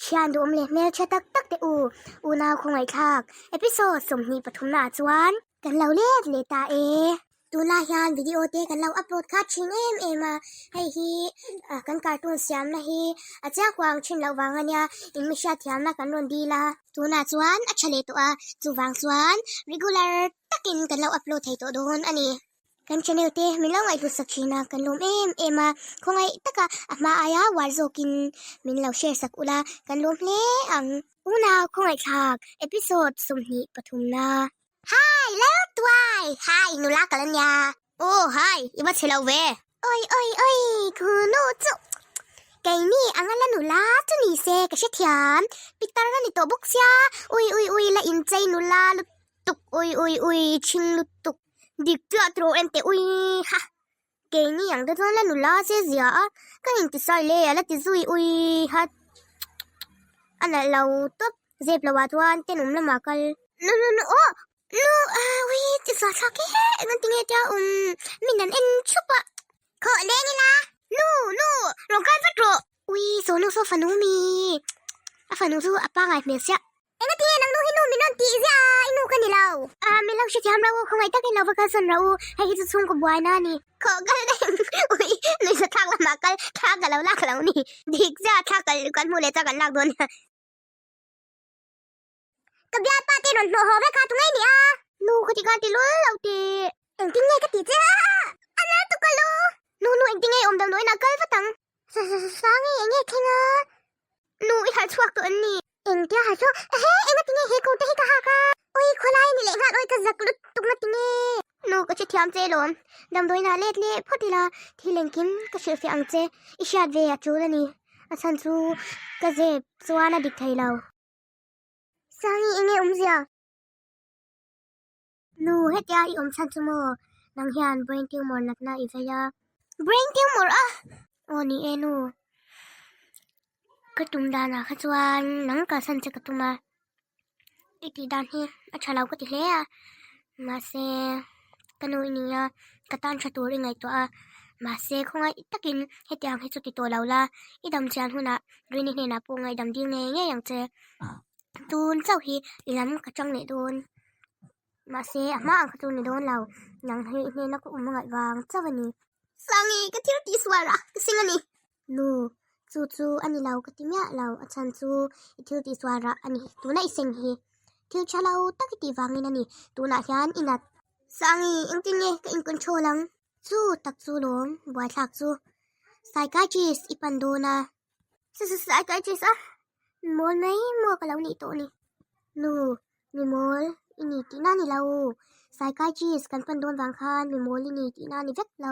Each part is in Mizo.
Thian duhawm leh hmeltha tak tak te u, unau khawngaihthlak episode 23 naah chuan kan lo let leh ta e. Tunlai hian video te kan lo upload kha thin em em a, hei hi kan cartoon siamna hi a chiang kuang thin loh vang ania in mi hriatthiamna kan rawn dil a. Tunah chuan a tha leh tawh a, chuvang chuan regular takin kan lo upload thei tawh dawn a ni. Kan channel te min lo ngaihhlut sak thin a, kan lawm em em a, khawngaih taka a hma aia uar zawkin min lo share sak ula, kan lawm hle ang. Unau khawngaihthlak episode 23 na. Hi lal tuai, hi nula ka la nia. Aw hi, i va chhe lo ve. Oi oi oi, khu nu chu keini anga la nula chu ni se ka hrethiam, pitar a ni tawh bawk sia, ui ui ui la inchei nula lutuk, ui ui ui chhing lutuk. Dik chiah tawh em teh ui ha. Keini ang te chuan la nula se zia a, ka intisai le a la ti zui ui ha. A nalh lo tawp zep lo ah chuan tenawm lamah kal. Nu nu nu aw nu ah ui ti zah thlak e eng an ti nge tia um min an en thup a. Khawh leng ila nu nu rawn kal vat rawh. Ui saw nu saw fanu mi a fanu chu a pangai hmel sia. Enga tinge nang nu hi nu min rawn tih ziah a, i nu ka ni lo. Ah min lo hrethiam ro u, khawngaih takin lo va kalsawn ro u, hei hi chu chhungkaw buaina a ni. Khaw kal daih ui nuihza thlak lamah kal thla ka lo lak lo ni. Dik chiah thla kal kan hmuh leh chuan kan lak dawn nia. Ka bialpa te rawn hnawh haw vek kha tunge ni a? Nu ka ti khan ti lul lo tih. Engtin nge ka tih che a? A nar tuk ka lu. Nu nu engtin nge i awm damdawiin ah kal vat ang. Sangi enge thleng a? Nu i harh chhuak tawh an ni. Engtia harh chhuak? Ehe enga tinge he kawr te hi ka hak a? Oi khawlai ni leh nghal oi ka zak lutuk na tinge? Nu ka hrethiam che lawm. Damdawiin ah let leh phawt ila thil engkim ka hrilhfiah ang che. I hriat ve a tul a ni. A chhan chu ka zep chuan a dik thei lo. Sangi enge awmzia? Nu hetia i awm chhan chu maw? Nang hian brain tumor natna i vei a. Brain tumor a? Aw ni e nu. Ka tum danah kha chuan nang kalsan che ka tum a. I tih dan hi a tha lo ka ti hle a. Mahse ka nu i ni a, ka tan tha tur i ngaihtuah a. Mahse khawngaih takin hetiang hi chu ti tawh lo la, i dam chian hunah Rini hnenah pawh ngaihdam dil ngei ngei ang che. Tun chauh hi i lam ka chang leh dawn. Mahse a hma ang kha chu ni dawn lo. Nang hi i hnena ka awm angaih vang chauh a ni. Sangi ka thil tih sual a ka sing a ni. Nu, chu chu a ni lo ka ti miah lo. A chhan chu i thil tih sual rah a ni. Tuna i seng hi thil tha lo tak i tih vangin a ni. Tunah hian i nat. Sangi, engtin nge ka in control ang? Chu tak chu lawm buaithlak chu. Psychiatrist i pan dawn a. Psychiatrist a? Mawl mai maw ka lo nih tawh ni. Nu, mi mawl i ni tihna a ni lo. Psychiatrist kan pan dawn vang khan mi mawl i ni tihna a ni vek lo.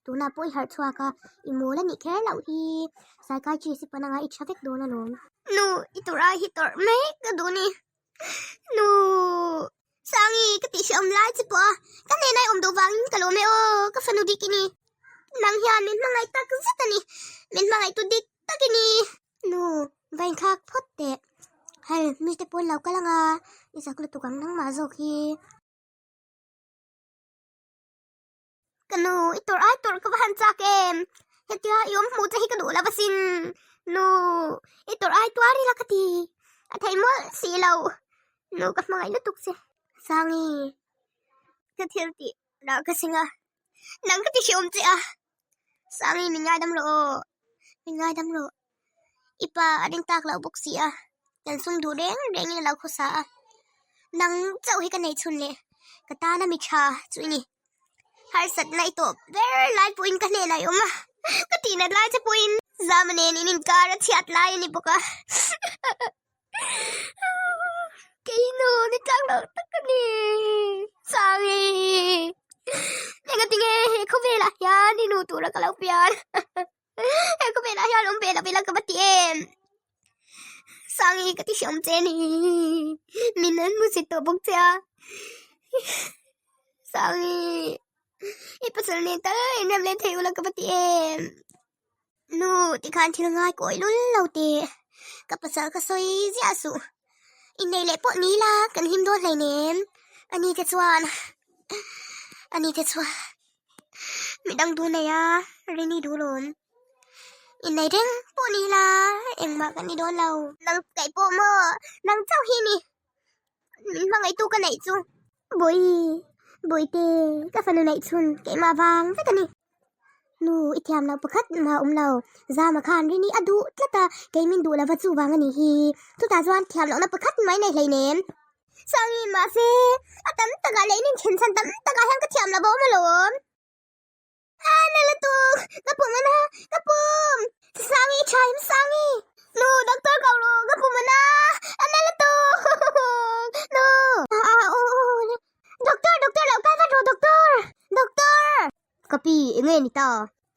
Tunah pawh i harh chhuak a, i mawl a nih kher loh hi. Psychiatrist i pan anga i tha vek dawn alawm. Nu, i tawrh ai hi tawrh mai ka duh ni. Nu, Sangi ka tih hrehawm lai che pawh a, ka hnenah i awm duh vangin ka lawm e aw, ka fanu dik i ni. Nang hian min hmangaih tak zet a ni, min hmangaihtu dik tak i ni. Nu, va inthlak phawt teh. Hel, mite pawn lo kal anga, i zak lutuk ang nangmah zawk hi. Ka nu, i tawrh ai tawrh ka va han chak em? Hetia i awm hmuh che hi ka duh lo asin. Nu, i tawrh ai tuar ila ka ti. A thei mawlh si lo. Nu, ka hmangaih lutuk che. Sangi, ka thil tih lah ka sing a. Nang ka ti hreawm che a. Sangi, min ngaidam rawh aw. Min ngaidam rawh. I pa a ring tak loh bawk si a, kan sum duh reng rengin a lo khawsa a. Nang chauh hi ka nei chhun leh ka tana mi tha chu i ni. Harsatna i tawp ber lai pawhin ka hnenah i awm a, ka tihnat lai che pawhin Zama nen in inkar a chhiat lai a ni bawk a. Keinu ni tlak loh tak a ni. Sangi! Engatinge he khawvelah hian i nu tura ka lo pian? He khawvelah hian awm ve lo ila ka va ti em? Sangi ka ti hreawm che ni. Min an hmu chit tawh bawk che a. Sangi, i pasal nen tal inrem len thei ula ka va ti em? Nu, tikhan thil ngai kawi lul lo teh. Ka pasal ka sawi ziah suh. Innei leh pawh ni la kan hlim dawn hleinem. Ani te chuan, ani te chuan. Midang duh nei a, Rini duh lawm. Innei reng pawh ni la engmah kan ni dawn lo. Nang kaih pawh maw? Nang chauh hi ni. Min hmangaihtu ka neih chu. Bawi, Bawite, ka fanu neih chhun keimah vang vek a ni. Nu, i thiam loh pakhat mah awm lo. Zama khan rini a duh tlat a, kei min duh lova chu vang a nih hi. Chutah chuan thiam lohna pakhat mai nei hleinem. Sangi, mahse, a tam takah leh in inthen chhan tam takah hian ka thiam lo va awm alawm. A na lutuk! Ka pum a na! Ka pum! Sangi tha im Sangi! Nu, doctor ko ru! Ka pum a na! A na lutuk! Nu! A a aw aw Doctor! Doctor lo kal vat rawh doctor! Doctor! Ka pi, enge ni ta?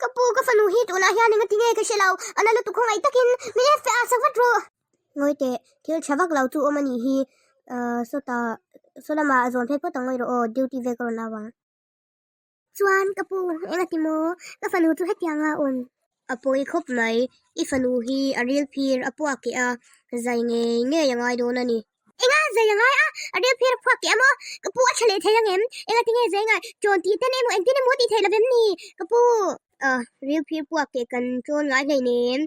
Ka pu, ka fanu hi tunah hian enga tinge ka hre lo, a na lutuk khawngaih takin min en feh a sak vat rawh! Ngawi teh, thil tha vak lo chu awm a nih hi, sawtah saw lamah zawn phei phawt ang ngawi rawh aw, duty ve ka rawn au ang. Chuan ka pu eng a ti maw? Ka fanu chu hetiang a awm. A pawi khawp mai, i fanu hi a ril phir a puak keh a, zai ngei ngei a ngai dawn a ni. Enga zai a ngai a? A ril phir a puak keh a maw? Ka pu a tha leh thei ang em? Enga tinge zai ngai? Chawn tih ten emaw engtin emaw tih theih lovem ni? Ka pu, a ril phir puak keh kan chawn ngai hleinem,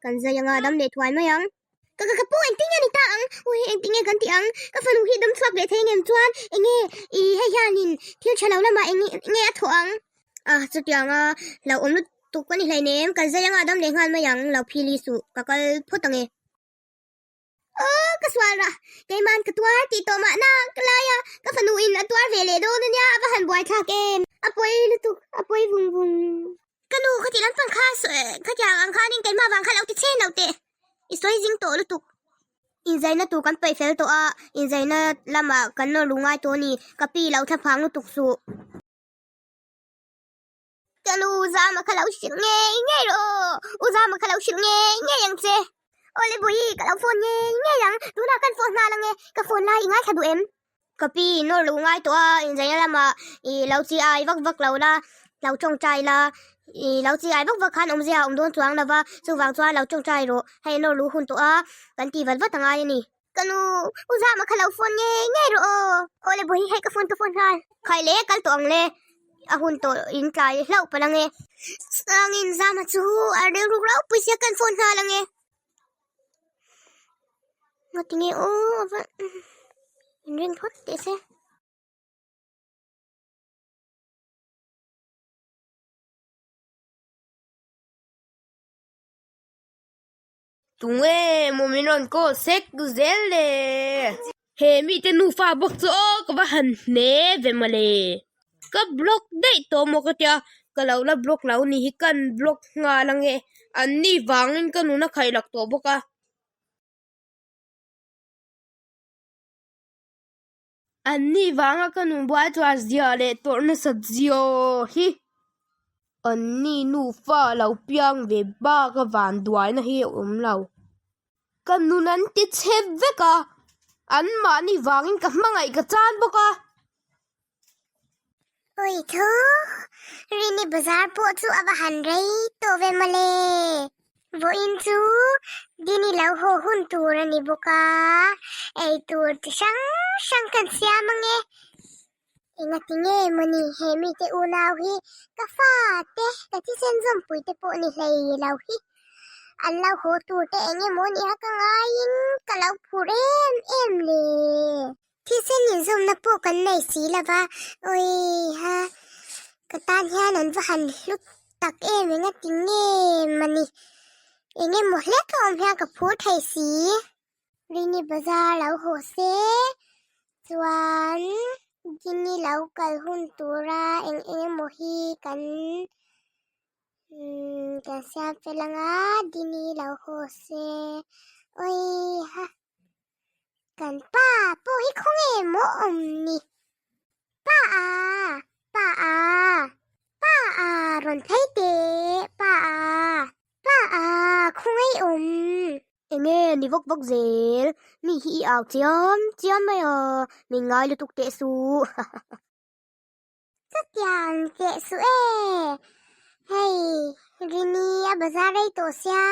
kan zai anga dam leh thuai mai ang. Ka ka ka pu engtin nge ni ta ang? Ui engtin nge kan tih ang? Ka fanu hi dam chhuak leh thei ngem chuan enge i hei hianin thil tha lo lamah eng nge a thawh ang? A chutianga lo awm lutuk ka ni hleinem kan zai anga dam leh nghal mai ang lo phili suh ka kal phawt ang e. Aw ka sual rah keiman ka tuar tih tawh mahna ka lai a ka fanu in a tuar ve leh dawn ania a va han buai thlak em? A pawi lutuk a pawi vung vung. Ka nu khati lampang kha khatiang ang khanin keimah vang kha lo ti chen lo teh. I sawi zing tawh lutuk. Inzaina tur kan paih fel tawh a, inzaina lamah kan nawr lu ngai tawh a ni. Ka pi lo thla phang lutuk suh. Ka nu Zama kha lo hrilh ngei ngei rawh aw. U Zama kha lo hrilh ngei ngei ang che. Awle Bawihi ka lo phone ngei ngei ang. Tunah kan phone nghal ang e. Ka phone lai i ngaithla duh em? Ka pi nawr lo ngai tawh a, inzaina lamah i lo chi ai vak vak lo la, lo tawngtai la, i lo chi ai vak vak khan awmzia a awm dawn chuang lo va, chuvang chuan lo tawngtai rawh, hei nawr luh hun tawh a, kan ti vat vat a ngai a ni. Ka nu, u Zama kha lo phone ngei ngei rawh aw. Awle Bawihi hei ka phone ka phone nghal. Khai le kal tawh ang le, a hun tawh in tlai hlauh palh ang e. Sangin Zama chu a rilru ropui sia kan phone nghal ang e. Ngatinge aw a va inrin phawt teh se. Tunge maw min rawn call sek zel le. He mite nufa bawk chu aw ka va han hne ve mawle. Ka block daih tawh maw ka tia ka lo la block lo ni hi kan block nghal ange an ni vangin ka nun a khaih lak tawh bawk a. An ni vanga ka nun buai chuan zia leh tawrh nasat zia hi an ni nufa lo piang ve bak a van duaina hi a awm lo. Ka nun an ti chhe vek a, an mahni vangin ka hmangaih ka chan bawk a. Ui thu, Rini bazar pawh chu a va han rei tawh ve mawle. Vawiin chu Dini lo haw hun tur a ni bawk a, ei tur chi hrang hrang kan siam ange. Engati nge mawni he mite unau hi ka fate ka thisen zawmpui te pawh ni hlei lo hi. An lo haw tur te eng emaw nia ka ngaiin ka lo phur em em le. Thisen inzawmna pawh kan nei si lo va, awiha ka tan hian an va han hlu tak em engati nge mawni eng emaw hlek a awm hian ka phur thei si. Rini bazar lo haw se chuan Dini lo kal hun tura eng eng emaw hi kan umm kan siam fel anga Dini lo haw se awiha kan pa pawh hi khawnge maw awm ni pa a pa a pa a rawn phei teh pa a pa a khawngaih awm. Enge ni vawk vawk zel, mi hi i au chiam chiam mai a, min ngai lutuk teh suh. Chutiang teh suh e, hei Rini a bazar rei tawh sia,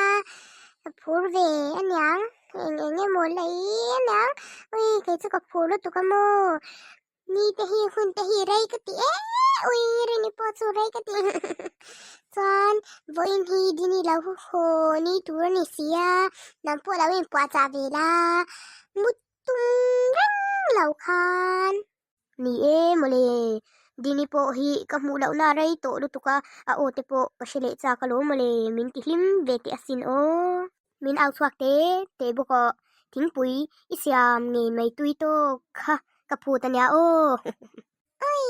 ka phur ve aniang, eng eng emaw lei aniang, ui kei chu ka phur lutuk a maw, ni te hi hun te hi rei ka ti em Ui Rini pawh chu rei ka ti. Chuan vawiin hi Dini lo haw ni tur a ni si a, nang pawh lo inpuahchah ve la, mut tum reng lo khan. Ni e mawle, Dini pawh hi ka hmuh lohna rei tawh lutuk a, a aw te pawh ka hre leh chak alawm mawle, min ti hlim ve teh asin aw. Min au chhuak te te bawk aw, thingpui i siam ngei mai tui tawk kha ka phut ania aw. Ui,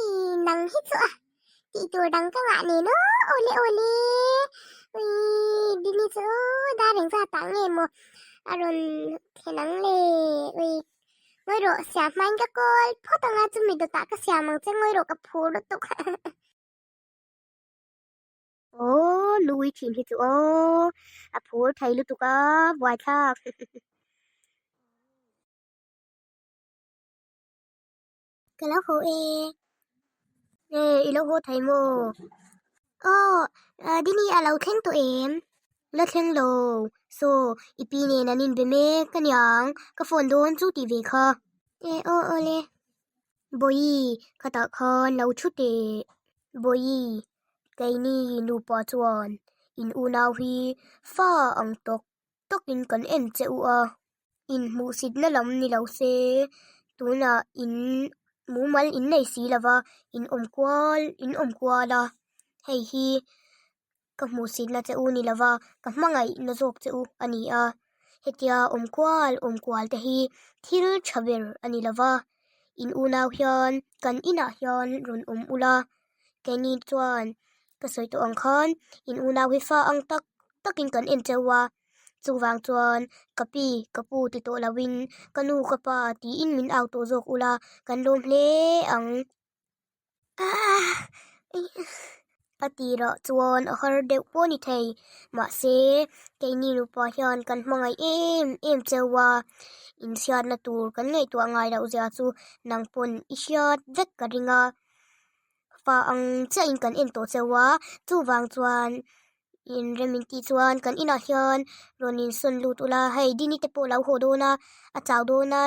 nang hi chu a, tih tur dang ka ngah nen aw, awle awle. Ui, Dini chu dar engzat ah nge maw a rawn thlen ang le, ui. Ngawi rawh, siam hmain ka kawl phawt anga chumi dawtah ka siam ang che ngawi rawh ka phur lutuk. Aw, nui thin hi chu aw, a phur thei lutuk a, buaithlak. Ka lo haw e. E, i lo haw thei maw? Aw, Dini a lo thleng tawh em? La thleng lo. Saw, i pi nen an inbe mek a niang, ka phone dawn chu tih ve kha. E, aw aw le. Bawihi, khatah khan lo thu teh. Bawihi, keini nupa chuan in unau hi fa ang tawk takin kan en che u a, inhmuhsitna lam ni lo se tunah in mumal in nei si lo va, in awm kual in awm kual a, hei hi ka hmuhsitna che u ni lo va, ka hmangaihna zawk che u a ni a, hetia awm kual awm kual te hi thil tha ber a ni lo va, in unau hian kan inah hian rawn awm ula, keini chuan ka sawi tawh ang khan in unau hi fa ang tak takin kan en cheu a, chuvang chuan ka pi ka pu ti tawh loin ka nu ka pa tiin min au tawh zawk ula kan lawm hle ang. A tirah chuan a har deuh pawh a ni thei mahse keini nupa hian kan hmangaih em em cheu a, inchhiatna tur kan ngaihtuah ngai loh zia chu nang pawn i hriat vek ka ring a. Fa ang chiahin kan en tawh cheu a, chuvang chuan inrem in tih chuan kan inah hian rawn insawn lut ula, hei Dini te pawh a lo haw dawn a, a chau dawn a,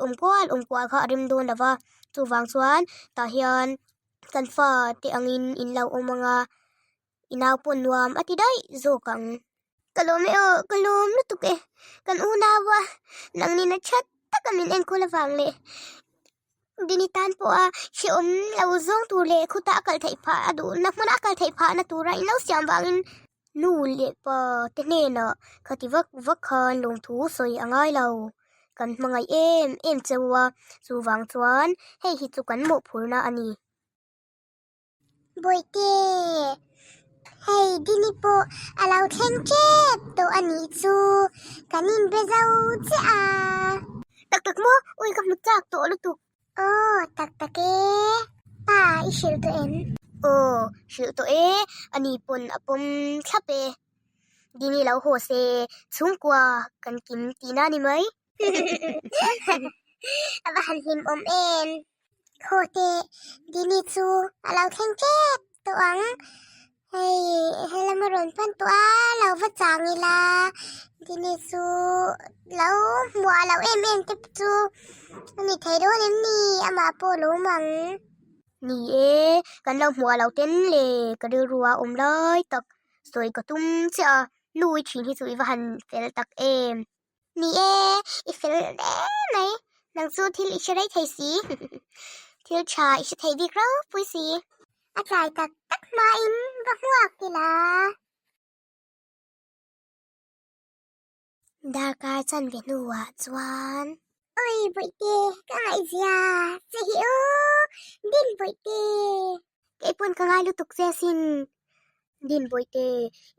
awm kual awm kual kha a rem dawn lo va, chuvang chuan tah hian kan fa te angin in lo awm ang a, i nau pawh nuam a ti daih zawk ang. Ka lawm e aw, ka lawm lutuk e, kan unau a, nangnin a that taka min enkawl avang leh Dini tan pawha hrehawm lo zawng tur leh khuta a kal theih phah a duhna hmuna a kal theih phahna tura in lo siam vangin nu leh pa te hnenah khati vak vak khan lawmthu sawi a ngai lo. Kan hmangaih em em cheu a, chuvang chuan hei hi chu kan mawhphurhna a ni. Bawihte, hei Dini pawh a lo thleng tep tawh a nih chu, kan inbe zo chiah a. Tak tak maw? Ui ka hmu chak tawh lutuk. Aw, tak tak e. Pa, i hrilh tawh em? Aw, hrilh tawh e, ani pawn a pawm thlap e. Dini lo haw se, chhungkua kan kim tihna a ni mai. A va han hlim awm em? Khaw teh, Dini chu a lo thleng tep tawh ang. Hei, helam a rawn pan tawh a, lo va chang ila. Dini chu lo hmuah loh em em te chu a ni thei dawn em ni? Amah pawh a lawm ang. Ni e, kan lo hmuah loh ten le, ka rilru a awm lai tak sawi ka tum chiah a, nui thin hi chu i va han fel tak em. Ni e, i fel hle mai. Nang chu thil i hre rei thei si. Thil tha i hre thei bik ropui si. A tlai tak tak hmain va hmuak ila. Darkar chanve hnuah chuan. Oi Bawihte, ka ngaihzia che hi aw, Din Bawihte. Kei pawn ka ngai lutuk che asin. Din Bawihte,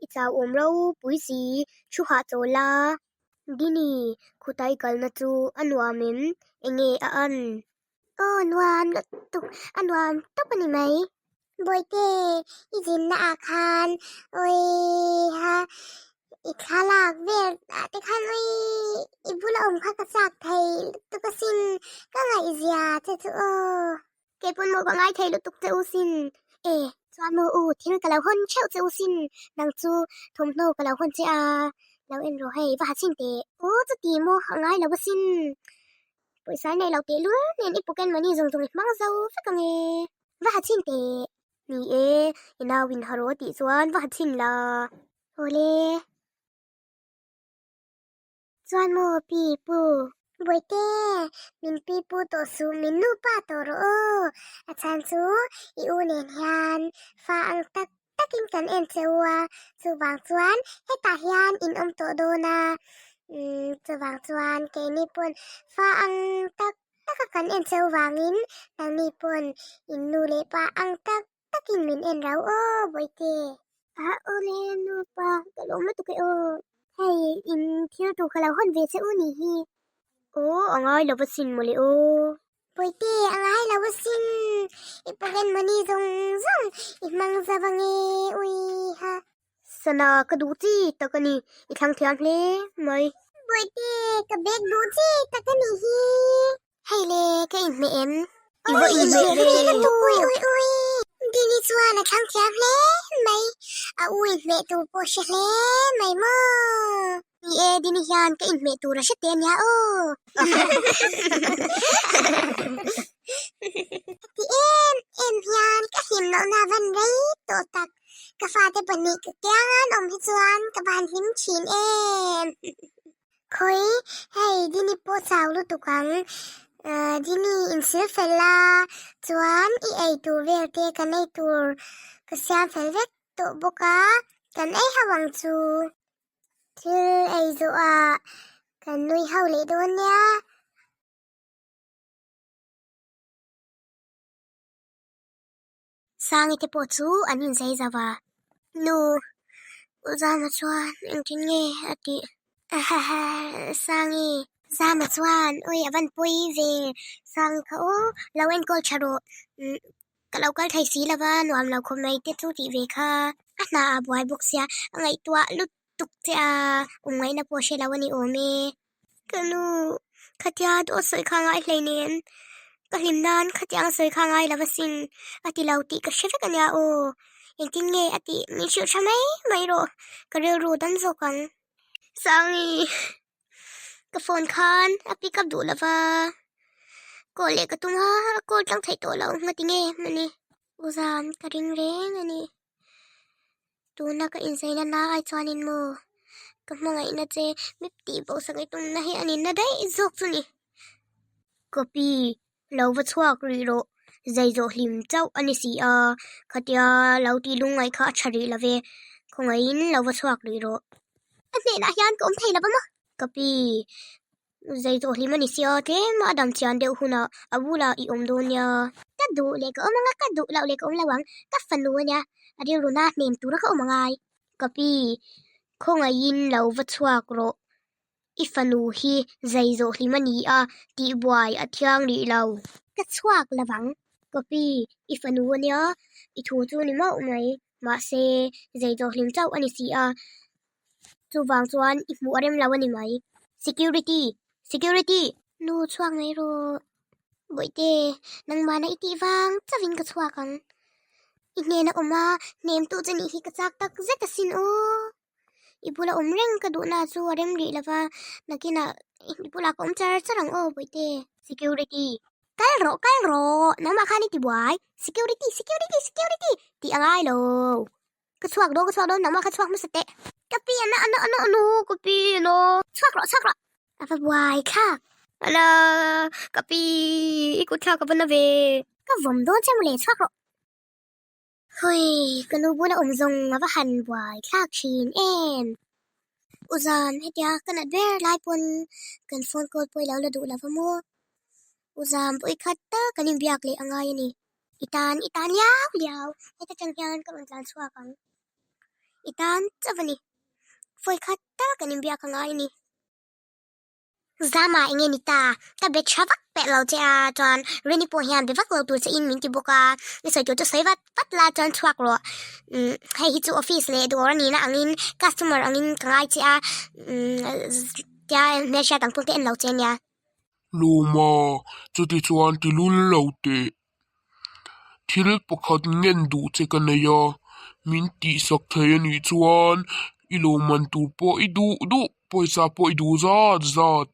i chau awm ropui si, thu hah chawl la. Dini, khutai kalna chu a nuam em? Enge a an? Aw, nuam lutuk, a nuam tawp a ni mai. Bawihte, i zinna ah khan oi ha i thlalak vel ah te khan oi i bula awm kha ka chak thei lutuk asin, ka ngaihzia che chu aw. Kei pawn maw ka ngai thei lutuk che u sin. E, chuan maw u, thil ka lo hawn theuh che u sin. Nang chu thawmhnaw ka lo hawn che a, lo en rawh hei, va ha chhin teh. Aw, chuti maw a ngai lo asin. Pawisa i nei lo teh lul nen i pocket money zawng zawng i hmang zo vek ang e. Va ha chhin teh. Ni e, i nau in ha rawh tih chuan va ha chhin la. Awle. Chuan maw pi pu? Bawihte, min pi pu tawh suh, min nupa tawh rawh aw. A chhan chu i u nen hian fa ang tak takin kan en che u a, chuvang chuan hetah hian in awm tawh dawn a, umm chuvang chuan keini pawn fa ang tak taka kan en che u vangin nangni pawn in nu leh pa ang tak takin min en rau aw Bawihte. A awle nupa ka lawm lutuk e aw. Hei in thil tur ka lo hawn ve che u ni hi. Aw a ngai lo va sin mawle aw. Bawihte a ngai lo va sin i pocket money zawng zawng i hmang zau ange ui ha. Sana ka duh chi tak a ni, i thlang thiam hle mai. Bawihte ka bag duh chi tak a nih hi. Hei le, ka inhmeh em? I va inhmeh ve. Ui ui ui, Dini chuan a thlang thiam hle mai, a u inhmeh tur pawh hre hle mai maw. Ni e, Dini hian ka inhmeh tur a hre teh ania aw. Heti em em hian ka hlim lohna van rei tawh tak, ka fate pahnih ka kiang an awm hi chuan ka van hlim thin em. Khawi, hei Dini pawh chau lutuk ang. Dini insil fel la, chuan i ei tur vel te kan ei tur ka siam fel vek tawh bawk a, kan ei ho ang chu. Thil ei zawh ah kan nui ho leh dawn nia. Sangi te pawh chu an inzei zo va. Nu, U Zama chuan engtin nge a tih? Ahaha, Sangi, Zama chuan awi a van pawi ve. Sangi kha aw, lo enkawl tha rawh. Ka lo kal thei si lova, nuam lo khawp mai te chu tih ve kha. A hna a buai bawk sia, a ngaihtuah lutuk che a, awm ngaihna pawh hre lo a ni awm e. Ka nu, khatia dawt sawi kha ngai hleinen, ka hlim nan khatiang sawi kha ngai lo asin, a ti lo tih ka hre vek ania aw. Engtin nge a tih min hrilh tha mai mai rawh, ka rilru dam zawk ang. Sangi, ka phone khan a pick up duh lova, call leh ka tum a, a call tlang theih tawh lo, ngati nge mawni. U Zan, ka ring reng a ni. Tuna ka inzaina na ai chuanin maw ka hmangaihna che mi tih bo sak i tumna hi a ni na daih zawk chu ni. Copy lo va chhuak rih rawh, zai zawh hlim chauh a ni si a, khatia lo tih lungngaih kha a tha rih lo ve, khawngaihin lo va chhuak rih rawh. A hnenah hian ka awm thei lo va maw? Copy Zai zawh hlim a ni sia, tlem a dam chian deuh hunah a bulah i awm dawn nia. Ka duh leh ka awm anga, ka duh loh leh ka awm lo ang, ka fanu a nia, a rilru na hnem tura ka awm angai. Ka pi, khawngaihin lo va chhuak rawh, i fanu hi zai zawh hlim a ni a, tihbuai a thiang rih lo. Ka chhuak lo vang. Ka pi, i fanu a nia, i thu chu ni mauh mai, mahse zai zawh hlim chauh a ni si a. Chuvang chuan i hmuh a rem lo a ni mai. Security! Security! Nu chhuak mai rawh. Bawihte, nangmahna i tih vang chauhin ka chhuak ang. I hnena awm a, hnem tu che nih hi ka chak tak zet asin aw. I bula awm reng ka duhna chu a rem rih lova, nakinah i bulah ka awm char char ang aw Bawihte. Security! Kal rawh, kal rawh! Nangmah khan i ti buai. Security! Security! Security! Tih a ngai lo. Ka chhuak dawn, ka chhuak dawn, nangmah kha chhuak hmasa teh. Ka pi ana, ana, ana, ana, ka pi ana. Chhuak rawh, chhuak rawh. A va buai thlak. Ala, ka pi, i kut thlak ka va na ve. Ka vawm dawn che mawle, chhuak rawh. Hui, ka nu bula awm zawng a va han buai thlak thin em. U Zan, hetia ka nat ber lai pawn kan phone call pawh i lo la duh lo va maw? U Zan, pawi khat tak kan inbiak leh a ngai a ni. I tan, i tan liau liau, heta tang hian ka rawn tlan chhuak ang. I tan chauh a ni. Fawi khat tak kan inbiak a ngai a ni. Zama enge ni ta, ka be tha vak peh lo che a, chuan Rini pawh hian be vak lo tur che in min ti bawk a, i sawi tur chu sawi vat vat la chuan chhuak rawh. Umm hei hi chu office leh dawr a nihna angin customer angin ka ngai che a, umm tia hmelhriat ang pawh ka en lo che a nia. Lawma, chuti chuan ti lul lo teh. Thil pakhat ngen duh che ka nei a, min tihsak thei a nih chuan i lawmman tur pawh i duh duh, pawisa pawh i duh zat zat.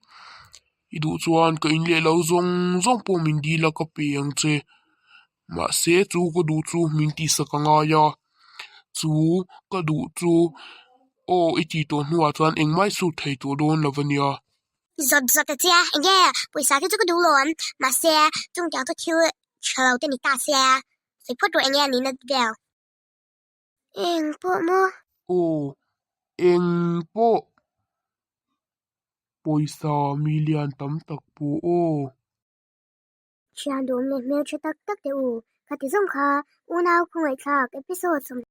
I duh chuan ka in leh lo zawng zawng pawh min dil a ka pe ang che. Mahse chu ka duh chu min tihsak a ngai a, chu ka duh chu aw i tih tawh hnuah chuan engmah i sut thei tawh dawn lo a nia. Zawt zawt a che, enge pawisa khi chu ka duh lo ang, mahse chungtiang chu thil tha lo te ni ta se, sawi phawt rawh enge a nihna vel. Eng pawh maw? Aw, eng pawh pawisa milian tam tak pawh aw. Thian duhawm leh hmeltha tak tak teh u, khati zawng kha unau khawngaihthlak episode.